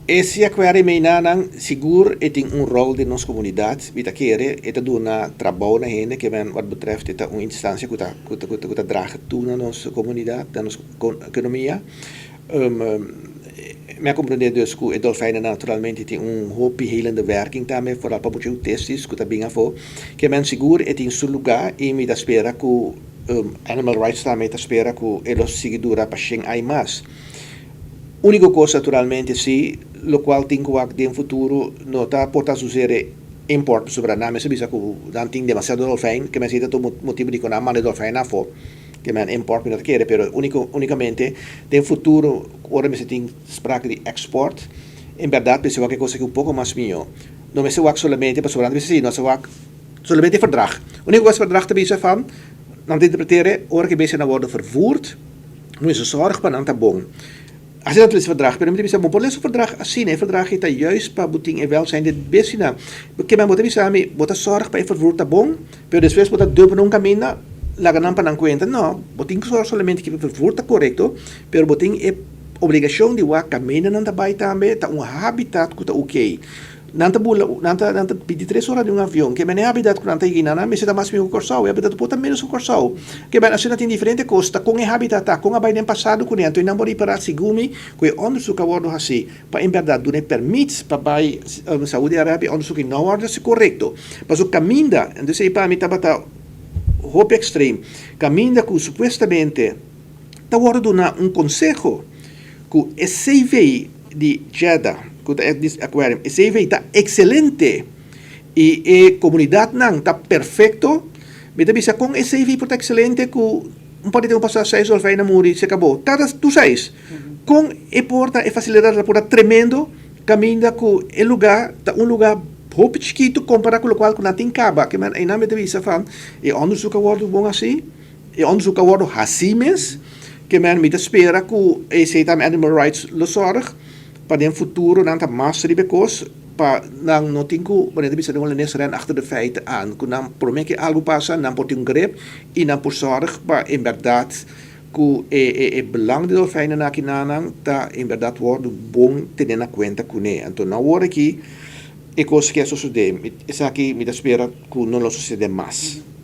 E Sea Aquarium einan sigur e tin un rol den nos comunidad, mi ta kere, e ta duna trabou na hende, ke men wat betreft e ta un instancia cu ta dragen toe na nos comunidad, na nos economia. Mi a comprende dus cu e dolfijnen naturalmente tin un hopi helende werking tambe, vooral pa mucha autistisch cu ta bin afo. Ke men sigur e tin su lugar y mi ta spera cu Animal Rights tambe ta spera cu e lo sigui dura pa 100 aña mas. Unico cos naturalmente si, locual tin cu den futuro no ta por ta sucede import sobre nan mester bisa cu nan tin demasiado dolfijn, ke men si ta motibo di cu nan manda dolfijn afo, ke men import no kere, pero unicamente den futuro ora mester tin sprake di export, en berdad pensa cu cos aki un poco mas miho. No mester wak solamente pa sobrando si, no se wak solamente verdrag. Unico cos verdrag ta bisa van nan te interpreteren ora cu bestia nan worden vervoerd, moet je zorg pa nan ta bon. Asina dat is verdrag, pero mi bisa, por lees verdrag asina, e verdrag ta juist pa bo tin e welzijn di bestia. Porque men bo ta bisa mi, bo ta zorg pa e vervoer ta bon, pero despues bo ta dump nan caminda, laga nan pa nan cuenta. No, bo tin cu zorg solamente cu e vervoer ta corecto, pero bo tin e obligacion di wak caminda nan ta bay tambe, ta un habitat cu ta oké. Nan ta bula, nan ta 23 ora den un avion, ke men e habitat cu nan ta yega, nan mester ta mas miho cu Corsou, e habitat por ta menos cu Corsou. Ke men asina tin diferente cos, ta con e habitat ta, con a bay den pasado cu anto nan por ripara segun mi, cu e onderzoek a wordo haci, pa en berdad duna permit pa bay Saudi Arabia, onderzoek no wordo corecto. Paso caminda, entonces ey pa mi tabata hopi extreme, caminda cu supuestamente ta wordo duna un conseho cu e CV di Jeddah, cu ta aquarium, e CV ta excelente y e comunidad nan ta perfecto, mi ta bisa con e CV por ta excelente cu un por tin pasa seis dolfijn a muri, se caba. Cada tu seis. Con e por ta e facilidad por ta tremendo, caminda cu e lugar ta un lugar hopi chikito compara cu locual cu nan tin caba, ke men einan mi ta bisa van e onderzoek a wordo bon asina, e onderzoek a wordo haci mes, ke men mi ta spera cu esey tambe Animal Rights lo zorg pa den futuro nan ta mas riba cos pa nan no tin cu wanneer bisa den hulandes ren achter de feiten aan, cu nan prome cu algo pasa nan por tin un grip y nan por zorg pa en berdad cu e belang di dolfijnen aki nan ta en berdad wordo bon tene na cuenta cune. Anto no awor aki e cos cu a sucede, esaki mi ta spera cu no lo sucede mas.